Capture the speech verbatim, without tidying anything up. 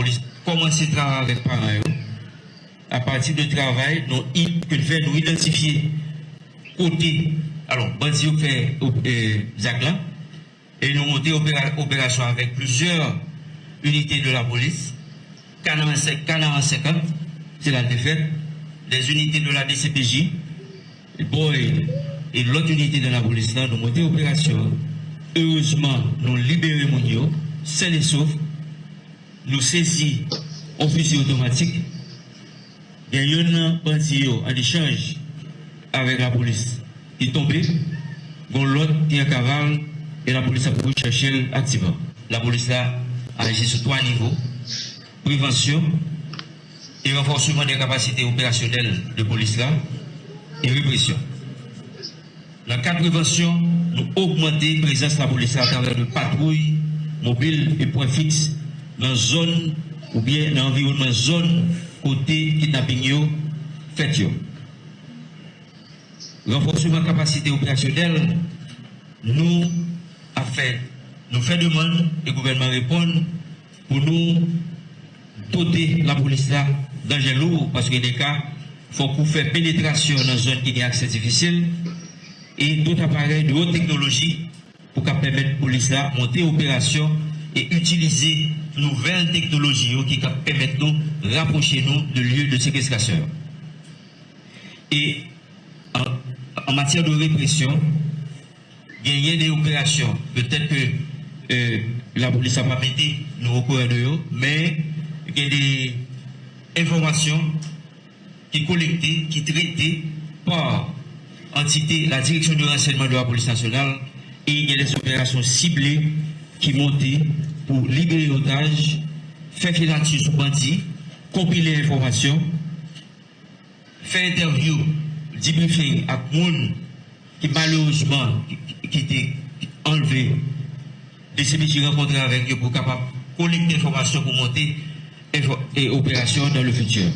Lapolis kòmanse travay avèk paran yo. Apati de travay nou ke n fè, nou idantifye kote, alò, bandi yo fè, e, zak la. E nou monte opera- operasyon avèk plizyè inite de lapolis. Kanaran senkant, se la l te fèt. Des unités de la D C P J, Boy, e lòt inite de lapolis la, nou monte operasyon. Erezman, nou libere moun yo, sèn e sof. Nou sezi yon fizi otomatik. Gen youn nan bandi yo an echanj avèk lapolis ki tonbe. Gen lòt ki an kaval e lapolis ap rechèche l aktivman. Lapolis la aji sou twa nivo: prevansyon, e ranfòsman de kapasite operasyonèl de polis la, e represyon. Nan kad prevansyon, nou ogmante prezans lapolis la atravè de patwouy mobil e pwen fiks nan zòn oubyen nan anviwònman zòn kote kidnaping yo fèt yo. Ranfòsman kapasite operasyonèl, nou ap fè, nou fè demann e gouvènman reponn pou nou dote lapolis la d'anjen lou, paske de ka, fòk ou fè penetrasyon nan zòn ki gen aksè difisil, e dòt aparèy de wòt teknoloji pou ka pèmèt polis la monte operasyon e itilize nouvèl teknoloji yo ki ka pèmèt nou rapwoche nou de lye de sekestrasyon yo. E an, an matyè de represyon, genyen de operasyon, petèt ke, e, lapolis la pa mete nou okouran de yo, men gen de enfòmasyon ki kolekte, ki trete pa antite la Direction de Renseignement de la Police Nationale, e gen de operasyon sible ki monte pou libere otaj, fè filati sou bandi, konpile enfòmasyon, fè entèvyou, debriefing ak moun ki malerezman ki, ki te anlve, D C P J rankontre avèk yo pou kapab kolekte enfòmasyon pou monte enfò- e operasyon dans le futur.